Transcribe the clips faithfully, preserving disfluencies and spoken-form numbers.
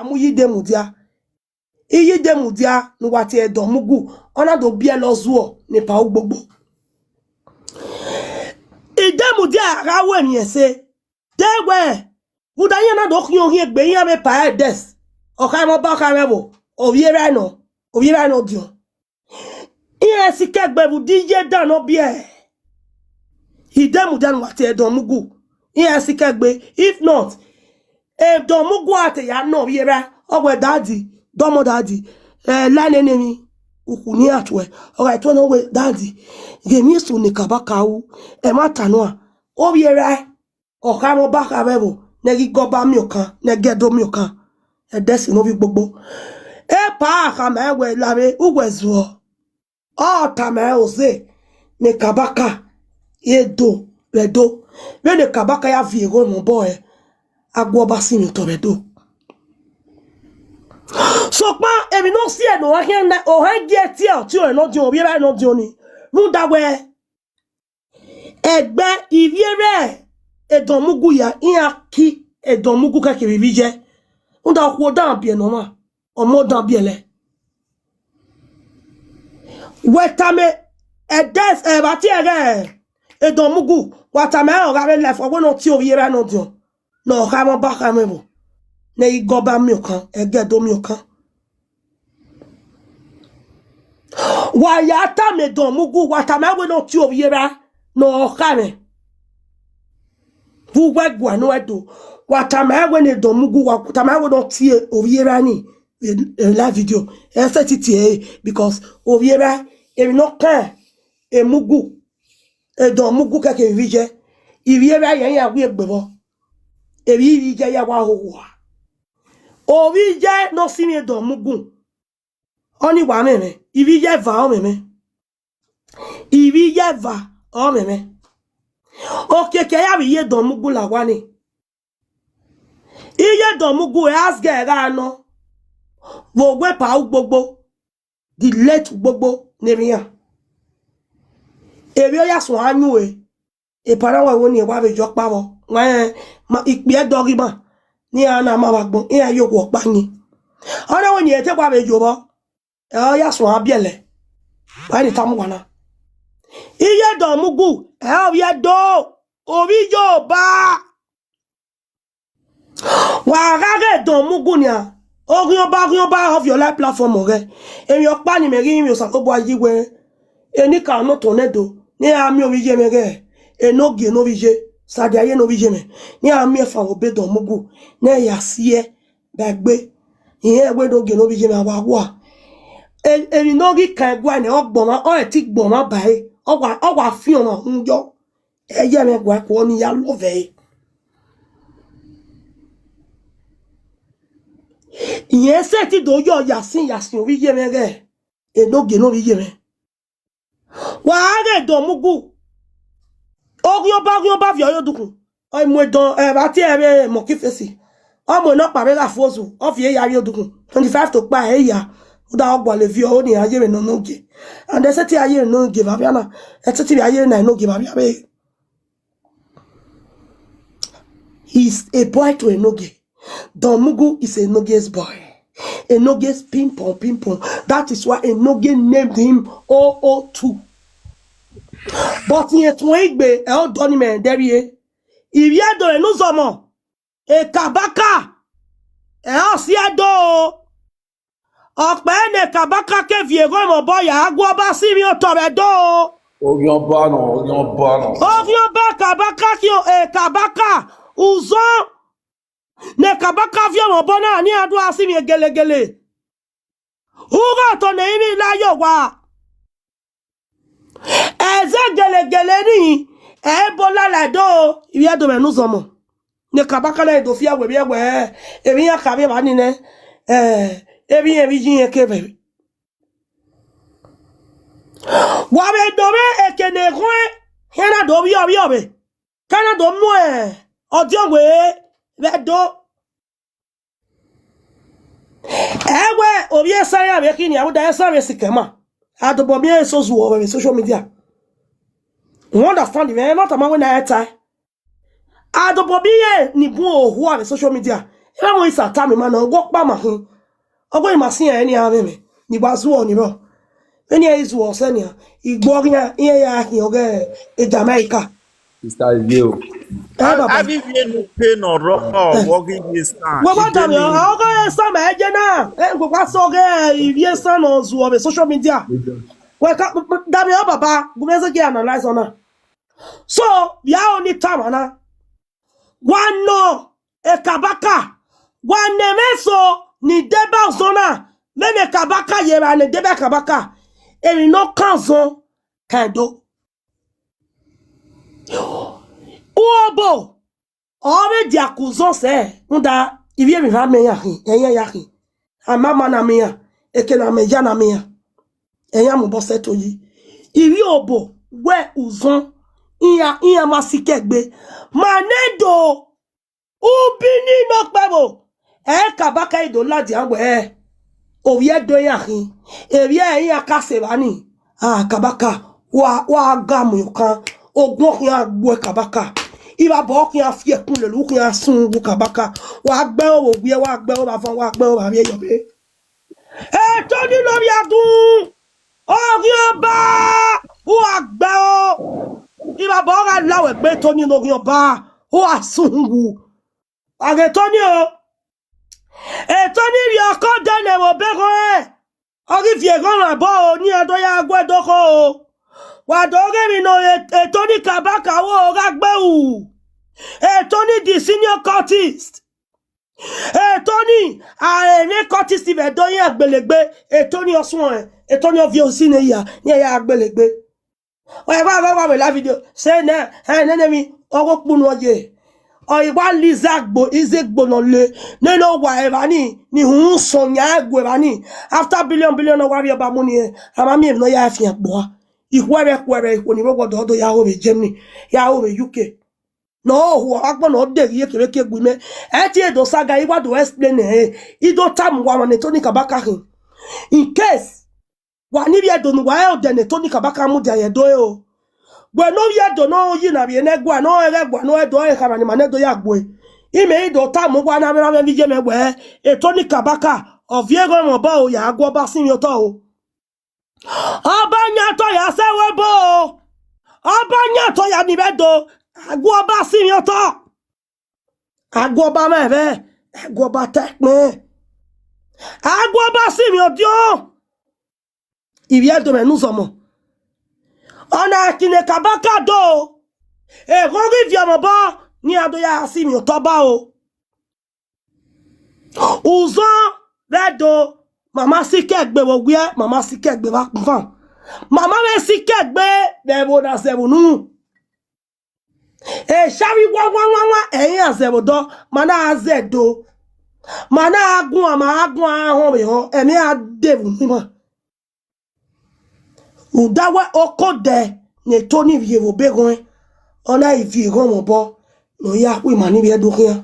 a mu iye Idemudia. Iye Idemudia ne uwa tie Edọnmugu, ọ na do biẹlẹ ọzuọ ne epa ugbogbo. Idemudia gha ru emwi ẹse, de wẹ, rhunmwuda iran na do khian ohiẹn egbe, iran vbe pa Elders, ọ kha mwẹ ọba, ọ kha mwẹ ẹvbo, ovbi erha nọ, ovbi erha nọ diọn. Iran sikẹ egbe vbe ude iye dan ne ọ biẹ. Idemudia ne uwa tie Edọnmugu, iran sikẹ egbe. If not, Edọnmugu a te ya nọ ovbi erha, ọ wẹ, Daddy, dọmọ Daddy, eh, la nene emwi, ukhu ne iran tuẹ, ọ gha tuẹ nọ wẹ, Daddy, ghe emwi eso ne Kabaka ru, ẹmwata nua, ovbi erha, ọ kha mwẹ ọba, ọ kha mwẹ ẹvbo, ne ẹ ghi gẹ ọba miẹn okan, ne ẹ gẹ Ẹdo miẹn okan, Elders ne ovbi ugbogbo. Epa khama ẹn wẹ, la vbe uwẹ zuọ. Ọ tama ẹn oze ne Kabaka ye do vbe Ẹdo, vbene Kabaka ya viọ egho mwẹ obọ ẹre, a gu ọba sinmwi otọ vbe Ẹdo. Sokpan emwi ne ọ si ẹe ne ọ khian na, ọ khian gie ẹtin ọtiọnrẹn ne ọ diọn, ovbi erha ne ọ diọn ni, rhunmwuda wẹ, ẹgbẹ ivbi erha Edọnmugu ya, iran ki Edọnmugu kẹkẹ vbe ivbi iye. Rhunmwuda okhuo dan biẹ ne ọmwa, ọmọ dan biẹlẹ. Wẹ tama Elders, ẹ, vbe a tie ẹghẹ Edọnmugu, wa tama ẹre ọ gha vbe life, ọ wẹ ne ọ tie ovbi erha ne ọ diọn, ne ọ kha mwẹ ọba, ọ kha mwẹ ẹvbo, ne ẹ ghi gẹ ọba miẹn okan, ẹ gẹ Ẹdo miẹn okan. Wa ya tama Edọnmugu, wa tama ẹre wẹ ne ọ tie ovbi erha ne ọ kha mwẹ. Vbe uwẹ gua ne uwẹ do, wa tama ẹre wẹ ne Edọnmugu, wa tama ẹre wẹ ne ọ tie ovbi erha ni, e, e live video. Ẹ sẹtin tie ẹre, because ovbi erha, emwi ne ọ kan Emugu, Edọnmugu kẹkẹ ivbi iye, ivbi erha ya iran wi egbe vbọ, ivbi iye ya wa hoho a. Ovbi iye ne ọ sinmwi Edọnmugu, ọnii wa mwẹ mwẹ, ivbi iye eva ọ mwẹ mwẹ. Ivbi iye eva ọ mwẹ mwẹ. Okiekie ya vbe iye Edọnmugu la owa ni. Iye Edọnmugu ẹre a zẹ gha nọ vbe owa epa ugbogbo, the late ugbogbo ne emwi iran. Emwi ọ ya suẹn a yu ẹre, epa na wa wẹ ne irẹn wa vbe ye ọkpa vbọ, wa rẹn ma, ikpia ẹdẹ ọghe ima, ne iran na ma vbe agbọn, iran ye okhuo ọkpa yin. Ọ na wẹ ne irẹn te wa vbe ye vbọ, ẹ ọ ya suẹn a biẹlẹ. Wa rẹn ne I tama uwa na. Iye Edọnmugu, ẹ ovbi Ẹdo, ovbi Iyoba. Wa gha ghe Edọnmugu nian, Oghiọnba, Oghiọnba ọ viọ live platform ọghẹ. Emwi ọkpa ni mẹ ghi rinmwian Osanobua yi wẹ, enikaro ne otọ nẹ do, ne iran miẹn ovbi iye mwẹ ghẹ, enogie ne ovbi iye, sadia ye ne ovbi iye mwẹ, ne iran miẹn fan vbe obọ Edọnmugu, ne ẹ ya siẹ ba egbe. Irẹn wẹ enogie ne ovbi iye mwẹ a wa wa. E-, emwi ne ọ ghi kan ẹguae nẹ, ọ gbọmwa, ọ rẹn te gbọmwa ba ẹre, ọ wa, ọ wa fian ọmwa uhunmwu yọ. Ẹ i ye mwẹ guan ẹko ne I ya love ẹre. Irẹn sẹtin do yọ ya sin, ya sin ovbi iye mwẹ ghẹ, enogie ne ovbi iye mwẹ. Wa ghe Edọnmugu, Oghiọnba, Oghiọnba viọ ye odukhunmwu. Ọ mu Edọn, ẹ, vbe a tie ẹre vbe Monkey Face. Ọ mu enọkpa vbe gha fu ozu, ọ viẹ ya vbe odukhunmwu. Twenty-five to kpa ẹre ya. Uda ọ gualọ viọ, ọ ni a ye vbe nọ enogie. And ẹ sẹtin a ye vbe enogie vbe avia na. Ẹ sẹtin vbe a ye vbe na enogie vbe avia vbe. He's a boy to Enogie. Edọnmugu is Enogie's boy. Enogie's ping pong, ping pong. That is why Enogie named him O O two. But in Etuẹn Igbe, ẹ ọ dọ ni mẹ dẹrriẹ. Ivbi Ẹdo ne Uzọmọ, Ekabaka, ẹ ọ si Ẹdo. Ọkpẹ ne Ekabaka ke viọ egho mwẹ obọ ya, a gu ọba sinmwi otọ vbe Ẹdo. Oghiọnba nọ, Oghiọnba nọ. Oghiọnba Ekabaka khian, Ekabaka, uzọ ne Ekabaka viọ mwẹ obọ na, ne iran do a sinmwi gelegele. Ughe otọ ne ivbi la ye owa. Ẹzẹ gelegele nii, ẹ i bo lala do, ivbi Ẹdo mwẹ ne Uzọmọ. Ne Ekabaka na do fi ẹwẹ vbiẹ wẹ, emwi iran kha vbe evba nii nẹ, eh, emwi iran, emwi iye iran ke vbe. Wa vbe do mwẹ eke ne erhuẹn, iran na do vbiẹ ovbiẹ ọvbe, ke a na do mu, eh, ọdiọn wẹ vbe Ẹdo. Ẹ wẹ ovbi esan iran vbe khin nian, rhunmwuda esan vbe sikẹ ima. A dobọ miẹn eso zuọ vbe social media. You understand me? Ẹ ma tama wẹ na ẹ tae. A dobọ miẹn ni bun ohuo vbe social media. Eva mo isa tama ima na, wẹ ọkpa ma khin. Ọghe ima si iran eni a mwẹ mwẹ, ni wa zuọ ni rọ. Vbene iran zuọ sẹ nian, igbo ọghe iran, iran ya khian ọghe Jamaica. Sister Ivie o. Eh, baba. Abi ivie ne uke nọ rọ, wọ ghi ye san. Wẹ wa da mi, ọghe san ma ẹje na. Eh, wẹ wa sẹ ọghe ivie san nọ zuọ vbe social media. Wẹ ka da mi, baba, gu mẹ zẹ ghi analyze ọna. So, ya oni tama na. Wa nọ Ekabaka, wa nọ ẹmwẹ eso ni deba uzọn na, vbene Ekabaka ye evba ne deba Ekabaka, emwi ne ọ kan uzọn kan do. Uobo, ọ vbe dia ku uzọn sẹ, rhunmwuda ivbi emwi vbe amẹ iran khin, ẹyan ya khin. Amama na miẹn iran, eke ne amẹ ya na miẹn iran. Ẹyan mobọ sẹto yi. Ivbi obo wẹ uzọn, iran, iran ma sikẹ egbe. Ma nẹ do, ubi ni nọ kpẹvbo, ẹ Ekabaka i do ladian wẹ, ovbi Ẹdo iran khin, evbi iran ka sẹ evba ni, a Ekabaka, wa, wa ga mu okan, ogun khian gbe Ekabaka, ivbabọ khian fi ẹkun lele, u khian sun uwu Ekabaka, wa gbe ẹro vbe owiẹ, wa gbe ẹro vbe avan, wa gbe ẹro vbe avbiẹ yọbe. Etoni ne ovbi adun, Oghiọba, u gha gbe ẹro, ivbabọ gha la wẹ gbe Etoni ne Oghiọba, u gha sun uwu. Wa ghe Etoni o. Etoni vbe ọkọ dẹnẹ vbe obọ eghọn rẹn, ọ ghi viọ eghọn mwẹ obọ o, ne iran do ya gu ẹre do kho o. Wa do ghe emwi ne Etoni Ekabaka ru gha gbe ru. Etoni the senior cultist. Etoni, a emwi cultist vbe Ẹdo iran gbele egbe, Etoni ọ suẹn, Etoni ọ viọ osi ne ya, ne iran ya gbele egbe. Ọ wa vbe wa vbe la video, sẹ nẹ, ẹ nene emwi, ọghe okpunu ọ ye. Ọ i wa la ize agbo, ize egbo ne ọ le, nene owa evba ni, ni uhunmwu sọn yan gu evba ni. After billion, billion ne ọ wa vbiẹ ọba mu ni, a ma miẹn emwi ne ọ ya fian gbe ua. Ikhuẹrhẹ, ikhuẹrhẹ, ikhuo ni rre owa ọdọ, ọ do ya ho vbe Germany, ya ho vbe U K. Ne ọ ho agbọn ne ọ deghe iyeke vbe eke gu imẹ. Ẹ tie do saga, I wa do explain ẹre, I do tama uwa ọmwa ne Etoni Ekabaka khin. In case wa ni vbiẹ Ẹdo ne uwa rẹn odẹ ne Etoni Ekabaka mudia ye Ẹdo ẹre o. Wẹ ne ovbi Ẹdo ne ọ yi na vbiẹ ne ẹguae, ne ọ rẹn ẹguae, ne ọ rẹn Ẹdo, ọ rẹn ekhara ni ma ne Ẹdo ya gbue. Imẹ I do tama uwa ne avbe iye mwẹ wẹ, Etoni Ekabaka, ọ viọ eghọn mwẹ obọ o, ya gu ọba sinmwi otọ o. Ọba yan otọ ya sẹ ẹvbo ebo o. Ọba yan otọ ya ni vbe Ẹdo, a gu ọba sinmwi otọ. A gu ọba mwẹ ẹvbo, a gu ọba ta ẹkpẹn. A gu ọba sinmwi odiọn. Ivbi Ẹdo mwẹ ne uzọmọ. Ọna ẹtin ne Ekabaka do, eghọn ghi viọ mwẹ obọ, ne iran do ya sinmwi otọ ọba o. Uzọn vbe Ẹdo, ma ma sikẹ egbe vbe owiẹ, ma ma sikẹ egbe vbe avan. Ma ma vbe sikẹ egbe vbe ẹvbo na zẹ vbe unu. Esha vbe wa wa wa wa, ẹ i ra zẹ vbe odọ, ma na zẹ do. Ma na guan, ma guan họn vbe họn, ẹmwẹ a de vbe unu ima. Rhunmwuda wẹ oko dẹ ne Etoni vbiẹ vbe obọ eghọn, ọ na i viọ eghọn mwẹ obọ ne ọ ya khu ima ni vbe Ẹdo khian.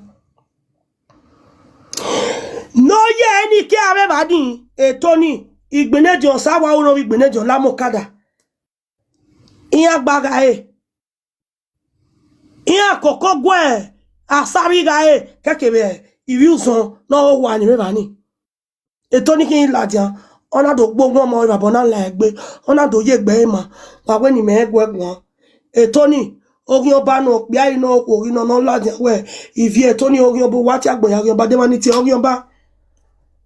Ne ọ ye ẹre ni ke avbe evba ni, Etoni, Igbinediọn, Osawa ru ne ovbi Igbinediọn la mu okada. Iran gba gha re. Iran koko guẹ Asavbe gha re kẹkẹ vbe ivbi uzọn ne ọ ho owa ni vbe evba ni. Etoni khin ladian, ọ na do gbe ogun ọmọ ivbabọ na la egbe, ọ na do ye egbe ẹre ma, wa wẹ ne imẹ rẹn guẹ guan. Etoni, Oghiọba ne okpia ri ne okhuo ghi nọ ne ọ ladian wẹ, ivie Etoni Oghiọba, wa tie agbọn ya Oghiọba, de emwa ni tie Oghiọba.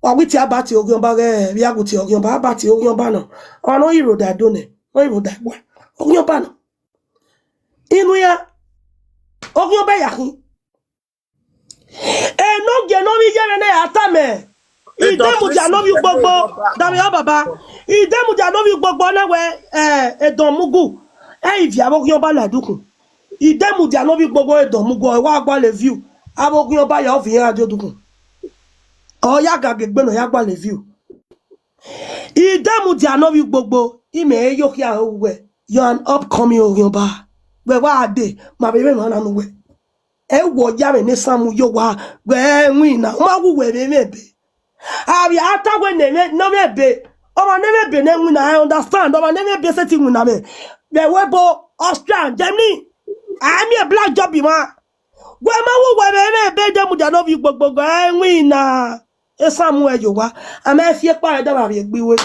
Wa wẹ tie aba tie Oghiọba ghẹ, vbe a gu tie Oghiọba, aba tie Oghiọba nọ. Ọmwa ne ọ ri rhoda Ẹdo nẹ, ne ọ ri rhoda ẹguae, Oghiọba nọ. Inu iran, Oghiọba ya khin. Enogie ne ovbi iye mwẹ na ya tama, I de mudia ne ovbi ugbogbo, da vbe ọ baba, I de mudia ne ovbi ugbogbo na wẹ, eh, Edọnmugu, ẹ i viọ avbe Oghiọba la ẹdukhun. I de mudia ne ovbi ugbogbo Edọnmugu, ọ wa gualọ view, avbe Oghiọba ya ovbi iran radiọ dukhun. Ọ ya gha gie egbe ne ọ ya gualọ view. I de mudia ne ovbi ugbogbo, imẹ i yo khian ru wẹ, you are an upcoming Oghiọba. Wẹ wa dee, ma vbe mwẹ emwa na ne uwẹ. Ẹ wọ ya mwẹ ne Samu yo wa, wẹ winna, u ma wu wẹ vbe mwẹ ebe. Avbe a ta wẹ ne mwẹ, ne ọ mwẹ ebe, ọmwa ne mwẹ ebe ne winna, I understand, ọmwa ne mwẹ ebe sẹtin winna mwẹ. Vbe ẹvbo ebo, Austria, Germany, a miẹn black job mwa. Wẹ ma wo wẹ vbe mwẹ ebe de mudia ne ovbi ugbogbogo ẹrinmwi na. Esan mu ẹ ye owa, a ma fi ekpa ẹdẹ vbe egbe iwe.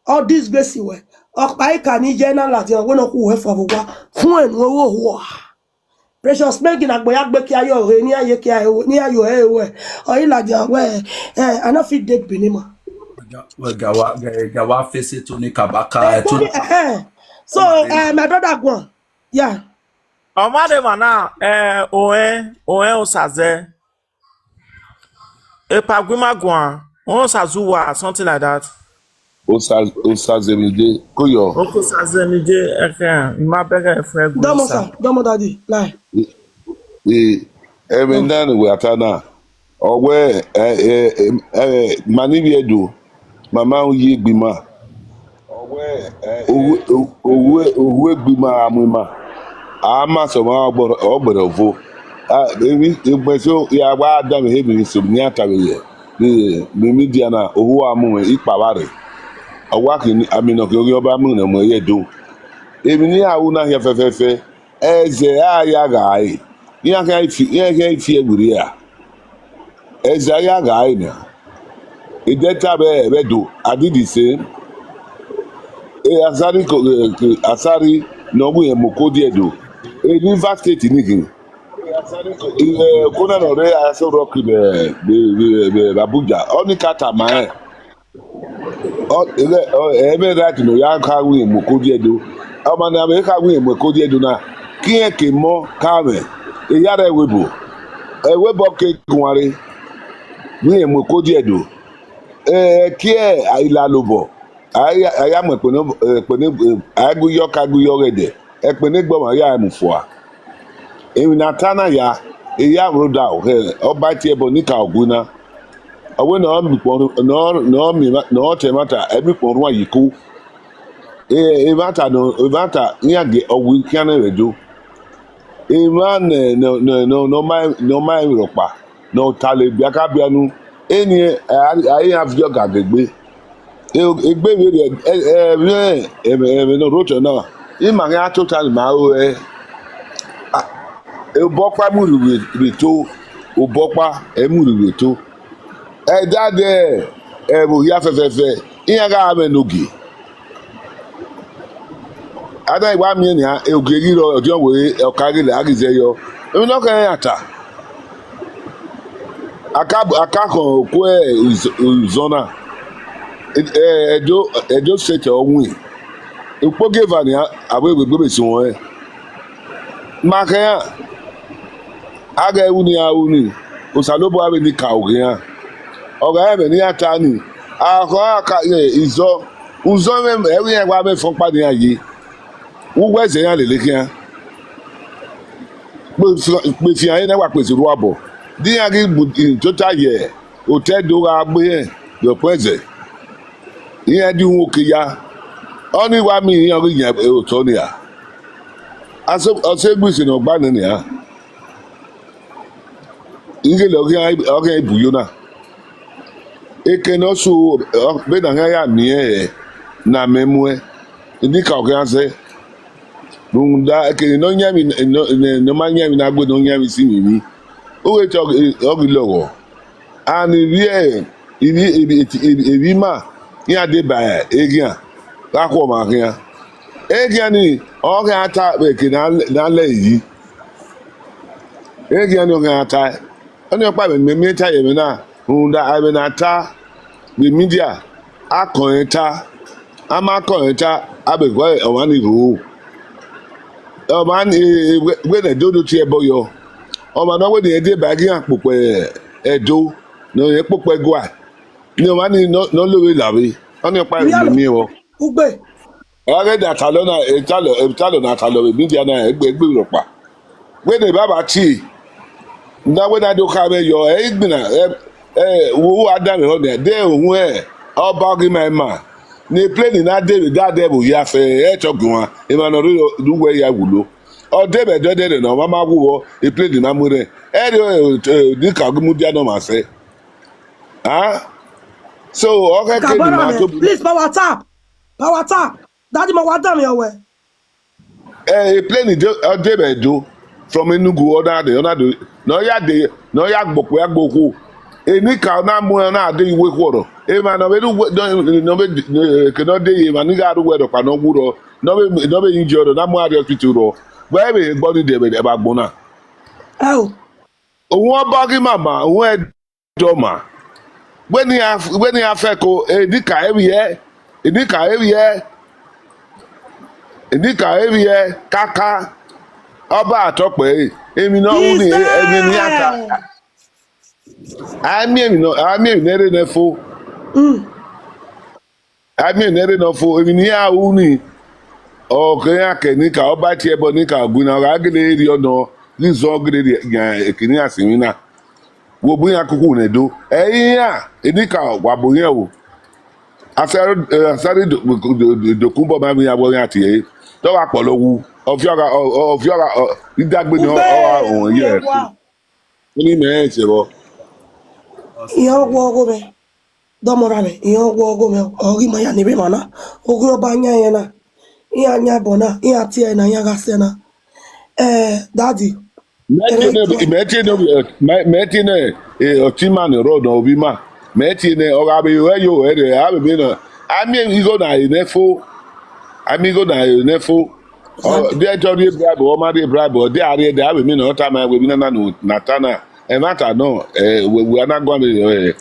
Ọ disgrace wẹ. Ọkpa ika ni ye na ladian wẹ ne ọ khu wẹ fọ vbe owa. Fun ẹnu ẹvbo hua. Precious Peggy na gbe ya gbe kia yo he, ne iran ye kia he, ne iran yo he wẹ. Ọ i ladian wẹ, eh, I no fit date Benin man. Wẹ ga wa, ga, ga wa face to ni kabaka. Eh, Tony, eh. So, eh, my brother, go on. Yeah. Ọmwa de emwa na, eh, orẹn, orẹn Osazẹ. Epa gu ima guan, orẹn Osazuwa, something like that. Osa, Osazemide, koyọ. Oko Osazemide, ẹkẹ, ima bẹghe ẹfẹ gu Domo Osa. sa, domo daddy, lie. Eh, ẹmwẹ na ne wẹ ata na, ọ wẹ, eh, eh, eh, eh, ma ni vbiẹ do, ma ma ye egbe ima. Ohu, ohu, ohu egbe ima gha mu ima, a ma sẹ ọmwa ọgbọrọ, ọgbẹrẹ ọvo. A, emwi, egbẹn so, ya wa danmwehọ emwi ne so ne iran tama vbe, vbe, vbe media na, ohu a mu mwẹ ikpavba rre. Ọ wa khin amẹ ne ọ khian ọghe ọba mu ne ọ mu ẹre ye Ẹdo. Emwi ne iran ru na khian fẹfẹfẹ, ẹzẹ a ya gha re, iran khian fi, iran khian fi ẹre werriẹ ra? Ẹzẹ a ya gha re nian. Edẹ ta vbe, vbe Ẹdo, a did the same. E Asari ko, e, e, Asari ne ọ gu irẹn mu Okodi Ẹdo. E Rivers State ni khin. E, e, kona ne ọ rre Aso Rock vbe, vbe, vbe, vbe, vbe Abuja. Ọni ka tama rẹn. Ọ, ẹghẹ, ọ, ẹ i mwẹ right ne ọ ya ka gu irẹn mu Okodi Ẹdo. Ọmwa ne a vbe ka gu irẹn mu Okodi Ẹdo na, ke irẹn ke emọ ka mwẹ, e ya rre ẹvbo ebo. Ẹvbo ebo ke guan rre, gu irẹn mu Okodi Ẹdo. Ẹ, kie ilalobọ, a ya, a ya mu ẹkpẹn ne, ẹkpẹn ne, a gu yọ ka gu yọ ghẹ dẹ, ẹkpẹn ne gbọmwa ya mu fua. Emwi ne a ta na ya, e ya rho da hẹ ọba tie ẹbọ ni ka ogu na. Ọ wẹ ne ọ miẹn ukpọn, ne ọ, ne ọ miẹn, ne ọ ta ẹmwata, ẹ miẹn ukpọn rhuan ye iku. E, emwata ne, emwata iran gie ọ wu khian nẹ vbe Ẹdo. Emwa ne, ne, ne, ne, ne ọ ma, ne ọ ma rẹn emwi rhọkpa, ne ọ ta le biakabia unu, eni a, a iran viọ ga ghe egbe. E, egbe vberriọ, ẹ, ẹ, ẹmwẹ, ẹmwẹ, ẹmwẹ ne ọ rre otọ na, ima khian tota ne ima ru ẹre. A, obọ ọkpa mu rhie vbe, vbe eto, obọ ọkpa ẹ mu rhie vbe eto. Ẹdadẹ ẹvbo hia fẹfẹfẹ, iran gha mwẹ ne ogie. A na wa miẹn nian, ogie ghi rrọọ, ọdiọn wẹẹ ọ ka ghi lẹ, a ghi zẹ yọ. Emwi ne ọ khẹ iran ta. A ka, a ka khọn okuẹ uzọn na, ẹ, Ẹdo, Ẹdo State ọ win. Ukpogieva nian, avbe egbe vbe suẹn. Ma khẹ iran, a ghẹ ru ne iran ru ni, Osanobua vbe ni ka oghe iran. Ọ gha rẹn ẹmwẹ ne iran ta ni, a khọ a ka, ẹ, izọ, uzọ mwẹ, ẹ i re iran wa mwẹ fẹn ọkpa ne iran ye. Vbe uwu ẹzẹ iran lele khian. Kpe fi-, kpe fian ehe ne a wa kpe sẹ urhu abọ. Di iran ghi bu tota ye otọ Ẹdo gha gbe irẹn vbe ọkpẹn ẹzẹ. Iran di uhunmwu oke ya. Ọnii wa miẹn iran ghi yan otọ nia. Aso, ọ sẹ egbe ise ne ọ gba nẹ nian. Ighele ọ khian, ọ khian bu yo na. Eke ne ọ su, ọ, vbene a khian ya miẹn ẹre ne amẹ muẹn, I ni ka ọ khian zẹ. Rhunmwuda, eke ne ọ yan emwi, ne ọ, ne, ne ọ ma yan emwi ne a gue ne ọ yan emwi si ivbi, u ghe te ọ ghi, ọ ghi lọghọ. And ivbi, ivbi, ivbi, ivbi, ivbi ima, iran deba eghian, gha khuọmwa khian. Eghian ni, ọ khian ta vbe eke ne a lẹ, ne a lẹ yi. Eghian ni ọ khian ta. Ọnii ọkpa vbe ne imẹ miẹn ta ye ẹmwẹ na, rhunmwuda ẹmwẹ ne a ta vbe media, a kọẹn ta, a ma kọẹn ta, a vbe guẹ ọmwa ni rho. Ọmwa ni, wẹ ne Ẹdo do tie ẹbọ yọ, ọmwa ne ọ wẹ ne irẹn deba eghian kpokpo Ẹdo, ne irẹn kpokpo ẹguae, ne ọmwa ni ne ọ, ne ọ lo vbe lavbe, ọnii ọkpa vbe ne imẹ miẹn vbọ. Ugbe. Ọ gha ghẹ da talọ na, e talọ, e talọ na talọ vbe media na, egbe, egbe rhọkpa. Wẹ ne baba tie, na wẹ na do kha mwẹ yọ, ẹ i gbinna, ẹ, ẹ, wo, wo a danmwehọ nian, de uhunmwu ọba ghi ma ima, ne plane na de vbe da dẹ vbe oya fẹ, ẹ i tọ guan, emwa ne ọ rre ne uwẹ ya wulo. Ọ de vbe ẹdẹdẹrẹ ne ọ ma ma wu vbọ, plane na mu rrẹn, ẹ rrie, ẹ, ẹ, ni ka ghi mudia ne ọmwa sẹ. Ah? So, ọ khẹ ke ne ima Kabana, to. Please, power tap. Power tap. Daddy, ma wa danmwehọ wẹ. Eh, plane de, ọ de vbe Ẹdo. from Enugu, ọ na de, ọ na de, ne ọ ya de, ne ọ ya gbokpo ya gbe okhuo. Enikaro na mu ẹn na de iwe khuọrọ. Emwa ne ọ vbe ru, ne ọ vbe, eke ne ọ de ye emwa ni gha ru wẹ rhọkpa ne ọ wu rrọọ, ne ọ vbe, ne ọ vbe yin jẹ rrọọ, na mu a rrie hospital rrọọ. Wẹ vbe gbọ ni de ẹvbo agbọn na. Ao. Uhun ọba ghi mama, uhun ẹdẹ ọma. Wẹ ne iran, wẹ ne iran fẹko, Enikaro vbiẹ, Enikaro vbiẹ, Enikaro vbiẹ kaka, ọba tọkpẹ ẹre, emwi ne ọ ru ni, emwi ne iran ta. A miẹn emwi nọ, a miẹn emwi ne rre nẹ fo. Mm. A miẹn ne rre nọ fo, emwi ne iran ru ni, ọ ke iran ke Enikaro, ọba tie ẹbọ Enikaro gu na, ọ gha gele rhie ọnọ, ghi zọ gele rhie, yan eke ne iran sinmwi na. Vbe obọ iran kuku nẹ do. Ẹ i re iran, Enikaro wa bo iran o. Asare, eh, Asare do, do, do, do kunbọ ma emwi iran vbe iran tie ẹre. Te ọ gha kpọlọ wu, ọ viọ gha, ọ, ọ, ọ viọ gha, ọ, idagbe ni ọ, ọ gha rọnrọn ye. Ugbe ẹwa. Oni mẹ rẹn sẹ vbọ. Iran wọ ọgho mwẹ. Dọmọ ra mwẹ, iran wọ ọgho mwẹ, ọ ghi ma ya ne vbe emwa na. Oghi ọba yan ẹre na. Iran yan ẹbọ na, iran tie ẹre na, iran gha sẹ na. Eh, daddy, Mẹ tie ne, mẹ tie ne, mẹ, mẹ tie ne, eh, ọtẹn ima ni rrọọ nọ, ovbi ima. Mẹ tie ne, ọ gha vbe ruẹ yo, ẹre, a vbe mẹ na. A miẹn igho na re nẹ fo. A miẹn igho na re nẹ fo. Ọ, de ẹdẹ ọ rhie bribe, ọ ma rhie bribe, ọ de a rhie ẹdẹ, a vbe mẹ na, ọ tama wẹ emwi nana ne a ta na. Ẹmwata nọ, eh, wẹ, wẹ a na guan vberriọ, eh,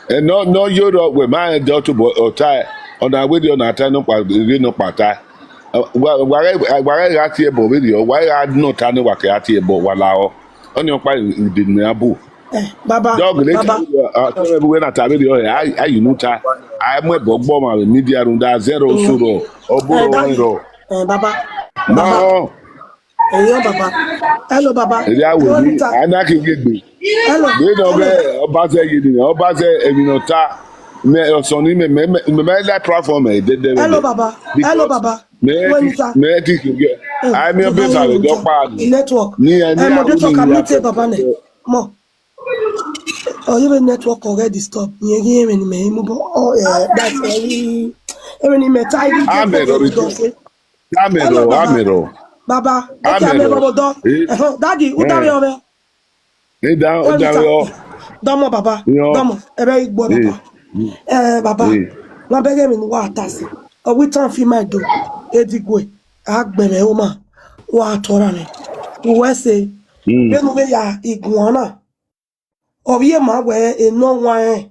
eh, nọ, nọ yo rrọọ, wẹ ma rẹn ẹdẹ ọ tobọ, ọ ta, ọ na werriọ na ta nọkpa, rhie nọkpa ta. Wa, wa ghẹ, wa ghẹ gha tie ẹbọ vberriọ, wa gha nọ ta ne wa ke gha tie ẹbọ, wa lahọ. Ọnii ọkpa ide ne a bu. Eh, baba, dọgele baba. Tẹmwẹ vbe uwẹ na ta vberriọ, eh, a, a yi unu ta. A mu ẹbọ gbe ọmwa vbe media rhunmwuda zẹrẹ oso rrọọ, ọ bu rrọọ, daddy, rrọọ. Eh, baba, baba. Nọ. Eyo, baba. Hello, baba. Erriọ a wẹ ni, a na ke ghi egbe. Hello. Vbene ọ ghẹ, ọba zẹ ye ni, ọba zẹ emwi ne ọ ta. Mẹ, ọsọn ni mẹ, mẹ, mẹ, mẹ, mẹ la platform ẹ, dẹdẹ vbe. Hello, baba. Hello, baba. Mẹ ti, mẹ ti kugẹ. Ai, mi ọbe sa vbe dọkpa ni. Network. Ni, ni, eh, moderator, can mute baba nẹ? Mọ. Ọ ye vbe network ọ ghẹ disturb. Yẹn ghi ẹmwẹ ni mẹ mu bọ. Oh, eh, that's very, ẹmwẹ ni mẹ ta. Amẹ rọ. Amẹ rọ, baba. Amẹ rọ. Baba, okay, amẹ rọ, baba, dọ. Eh. Daddy, u da vbe ọ vbe? Eh, da, u da vbe ọ. Dọmọ, baba. Dọmọ, ẹ vbe igbọ, baba. Eh, baba. Ma bẹghe emwi ne uwa ta sẹ. Ọ wẹ itan fi ma do. Edigue, a gbẹmwẹ oma. Wa tọ ra mwẹ. Uwẹ sẹ. Vbene u vbe ya iguan na. Ovbi e ma wẹ enọ wan rẹn,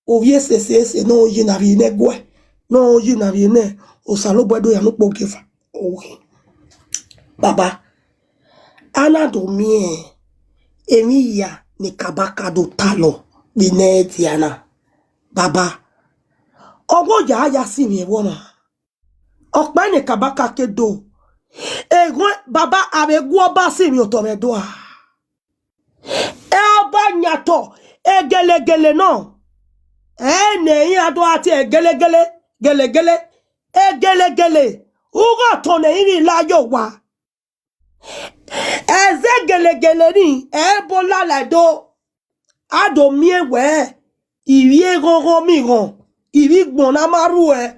ovbi e sese ese ne ọ yi na vbe ne ẹguae, ne ọ yi na vbe ne Osanobua do ya ne ukpo ogieva. Ohi. Baba, a na do miẹn emwi hia ne Kabaka do talọ vbe ne ẹdia na. Baba, ọghe oya ya si mwẹ vbọ na. Ọkpa ne Kabaka ke do. Eghọn baba, a vbe gu ọba si mwẹ otọ mwẹ do a. Ẹ ọba yan otọ, egelegele nọ. Ẹ ne iran do a tie egelegele, gelegele, egelegele. Ughe otọ ne ivbi la ye owa. Ẹzẹ gelegele ni, ẹ bo lala do. A do miẹn wẹ, ivbi eghọnghọn mighọn, ivbi igbọn na ma rhuẹ.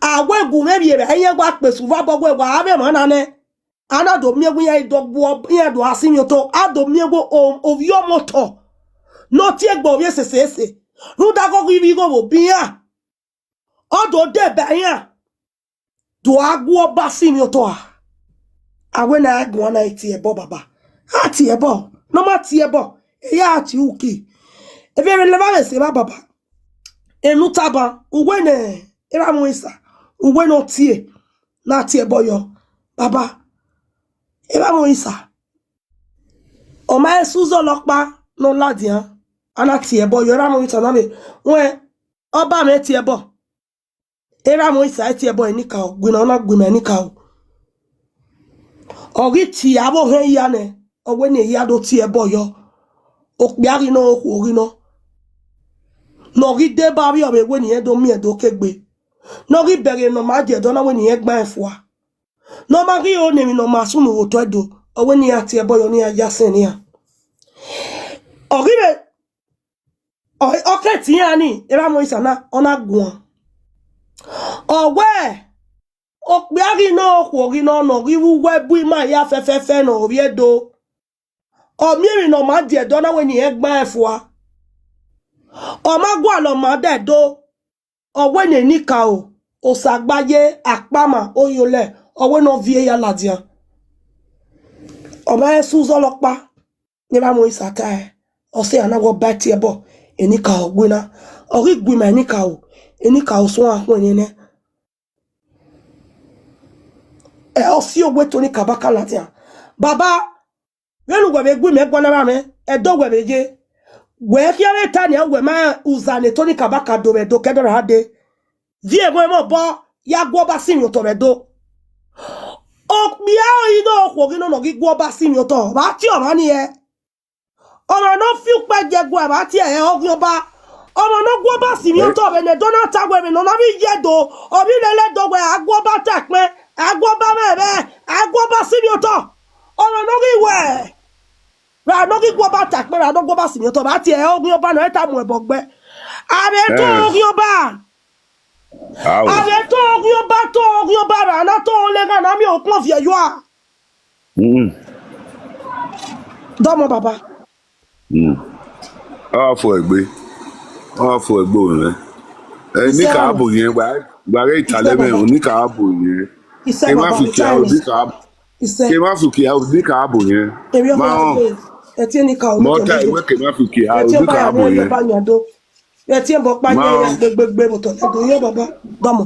A wẹ gu mwẹ vbiẹ vbe iran wa kpe esu vbe abọ wẹ wa vbe emwa na nẹ. A na do miẹn wẹ iran do gbuọ, iran do a si mwẹ otọ, a do miẹn wẹ o-, ovbi ọmọ otọ ne ọ tie egbe ovbi e sese ese. Rhunmwuda ọghe ivbi igho vbe obọ iran. Ọ do deba iran. Do a gu ọba si mwẹ otọ a. A wẹ ne a guan na tie ẹbọ baba. A tie ẹbọ, ne ọ ma tie ẹbọ, e ya tie uki. Eve vbe leva vbe sẹ evba baba. Enu taba, uwẹ ne Erha Amọrisa, uwẹ ne ọ tie, na tie ẹbọ yọ. Baba, Erha Amọrisa, ọ ma he sẹ uzọla ọkpa ne ọ ladian, a na tie ẹbọ yọ. Erha Amọrisa na vbe, wẹ, ọba mwẹ tie ẹbọ. Erha Amọrisa tie ẹbọ enikaro, gu ima, ọ na gu ima enikaro. Ọ ghi tie avbe ohẹn hia nẹ, ọ wẹ ne ehia do tie ẹbọ yọ. Okpia ghi nọ, okhuo ghi nọ. Ne ọ ghi deba avbiọ vbe wẹ ne irẹn do miẹn do ke egbe. Ne ọ ghi bẹghe ne ọ ma die ẹdẹ, ọ na wẹ ne irẹn gba rẹn fua. Ne ọ ma ghi ro ne emwi ne ọ ma sunu vbe otọ Ẹdo, ọ wẹ ne iran tie ẹbọ yọ, ne iran ya sẹ ne iran. Ọ ghi vbe Ọ, ọ ke tie iran ni, Erha Amọrisa na, ọ na guan. Ọ wẹ, Okpia ghi nọ okhuo ghi nọ nọ ghi vbe uwu ẹbu ima hia fẹfẹfẹ ne ovbi Ẹdo. Ọ miẹn emwi ne ọ ma die Ẹdo na wẹ ne irẹn gba ẹn fua. Ọ ma gualọ ma da Ẹdo. Ọ wẹ ne enikaro, Osagbaye, Akpama, Oyolẹ, ọ wẹ ne ọ viẹ ya ladian. Ọ ma rẹn sẹ uzọla ọkpa ne evba mu isa ta ẹe, ọ sẹ iran na wẹ ọ ba tie ẹbọ, enikaro gu na. Ọ ghi gu ima enikaro, enikaro suẹn akhuẹn nene. Ẹ, ọ si owa Tony Kabaka ladian. Baba, vbene uwẹ vbe gu imẹ guan na vbe amwẹ, Ẹdo wẹ vbe ye. Wẹ khian vbe ta nian, wẹ ma rẹn uza ne Tony Kabaka do vbe Ẹdo ke ẹdẹ ra dee. Viọ ẹmwẹ mwẹ obọ, ya gu ọba sinmwi otọ vbe Ẹdo. Okpia ọre ino okhuo ghi nọ nọ ghi gu ọba sinmwi otọ, vbe a tie ọmwa ni hẹ? Ọmwa ne ọ fi ukpẹ ye ẹguae, vbe a tie ẹre ọghian ọba. Ọmwa ne ọ gu ọba sinmwi otọ vbe ne Ẹdo na ta wẹ vbe ne ọ na vbe ye Ẹdo, ọ vbe lele Ẹdo wẹ a gu ọba ta ẹkpẹn, a gu ọba mwẹ ẹmwẹ, a gu ọba sinmwi otọ. Ọmwa ne ọ ghi wẹ, ra ne ọ ghi gu ọba ta ẹkpẹn, ra ne ọ gu ọba sinmwi otọ, vbe a tie ẹre ọghian ọba ne ọ i ta mu ẹbọ gbe. A vbe to ọghian ọba. Ao. A vbe to ọghian ọba, to ọghian ọba ra na to leghan na miẹn ukpọn viẹ yua. Mm. Dọmọ baba. Mm. A fo egbe. A fo egbe mwẹ. Ẹ, Isẹ ni ka ra bo yẹn, wa, wa ghe italẹ mwẹ, ni ka bo yẹn. Isẹ baba, ni ka, isẹ. Ke ma fi kia, ni ka bo yẹn. Eri ọkọ ma họn. Ẹ tie ni ka o, mo ta iwe ke ma fi kia, ni ka bo yẹn. Ẹ tie bọ kpa yẹn ya gbegbegbe vbe otọ Ẹdo, yọ baba. Dọmọ,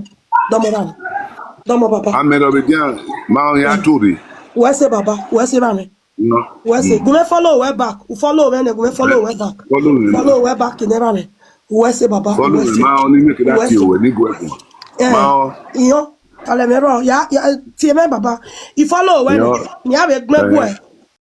dọmọ ra. Dọmọ baba. Amẹ rọ vbe dian, ma họn ya to rre. Wẹ sẹ baba, wẹ sẹ ra mẹ. No. Wẹ sẹ, gu mwẹ follow wẹ back. U follow mwẹ nẹ, gu mwẹ follow wẹ back. Follow mwẹ. Follow wẹ back, ne ra mẹ. Wẹ sẹ baba. Follow mwẹ, ma họn ni make that you wẹ ni gu ẹkun. Ma họn. Iyọn, talẹ mẹ rọ, ya, ya, tie mẹ baba. I follow wẹ nẹ, ni a vbe gbẹn gu ẹ.